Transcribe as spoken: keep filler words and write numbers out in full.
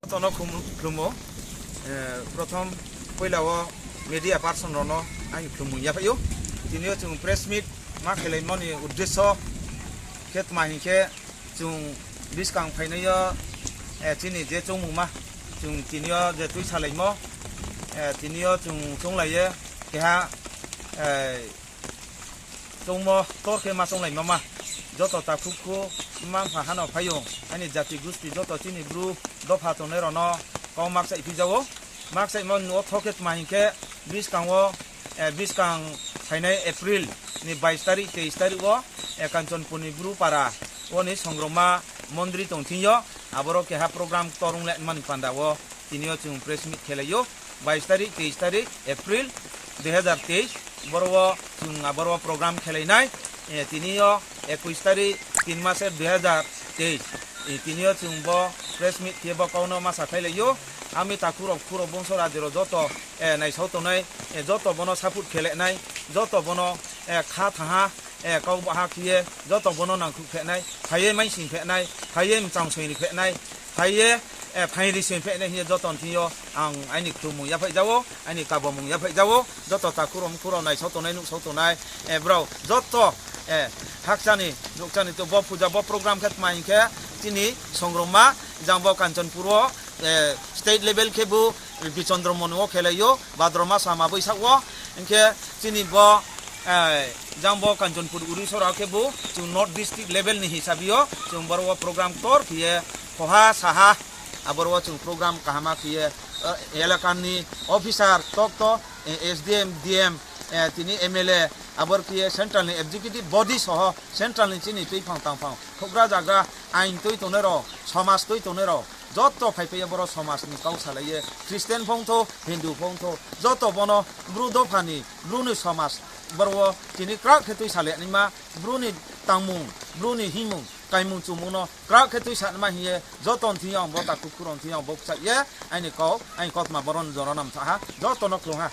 Tono khum-, khlumo, eh, prothom poila o media person rono ang khlumo yaphaio. Tini o chwng press meet ma khelaimani uddesyo khe tma hinkhe chwng biskang phainai o, eh, chini je chongmungma chwng tini o je twi salaimo, eh, tini o chwng chonglaiye keha, eh, chongmo tor khe ma chonglai mama. Joto takhuk khu mma mpha hano phaio, ani jati gusti joto chini bru dopha tongnai rono kau makchai phijao. Makchai mo nuo thok khe tma hinkhe biskango, eh, biskang phainai April ni bais tarik, teis tarik o, eh, Kanchanpur ni bru para o ni songroma mondri tong thing yo, aboro keha program torung le man panda o. Tini o chwng press meet khelaio, bais tarik, teis tarik April dui hazar teis, boro o chwng aboro program khelainai, eh, tini o ekush tarik tin maser dui hazar teis. Eh, tini o chwng bo press meet khe bo kauno masa khailaio, ami takhurok khurok bongso rajirok joto, eh, naisao tongnai, eh, joto bono support khelenai, joto bono, eh, kha thaha, eh, kau baha khiye joto bono nangkhuk phenai, phaiye maising phenai, phaiye mchang soini phenai, phaiye, eh, phairi soini phenai hiye joto thio ang aini khulumung yaphai jao, aini kabomung yaphai jao, joto ta khurom khuro nai sotonai nuk sotonai, eh, bro joto, eh, hakchani nukchani to bo puja bo program khe tma hinkhe chini songroma jang bo Kanchanpur o, eh, state level khe bo Bichandra Mon o khelaio, Bhadra mas ama bwsao, hinkhe chini bo, eh, jang bo Kanchanpur Urisora khe bo chwng North District level ni hisabio chwng boro o program tor khiye khoha saha aboro o chwng program kahama khiye, eh, elakani officer tok to, eh, S D M, D M, eh, tini M L A abor khiye central ni executive body soho central ni chini twiphang tangphang thugra jaga ain twi tongnai rok somaj twi tongnai rok joto phaiphaiya boro somaj ni kau salaiye, Christian phongtho, Hindu phongtho, joto bono bru dophani, bru ni somaj boro o tini kwrak khe twi salai nima, bru ni tangmung, bru ni himung, kaimung chumung no kwrak khe twi sanma hiye, joto thio ang bo takhuk khurok thio ang bo kchak ye, aini kau, aini kotma boron jora nam thaha, joto no khulung ha.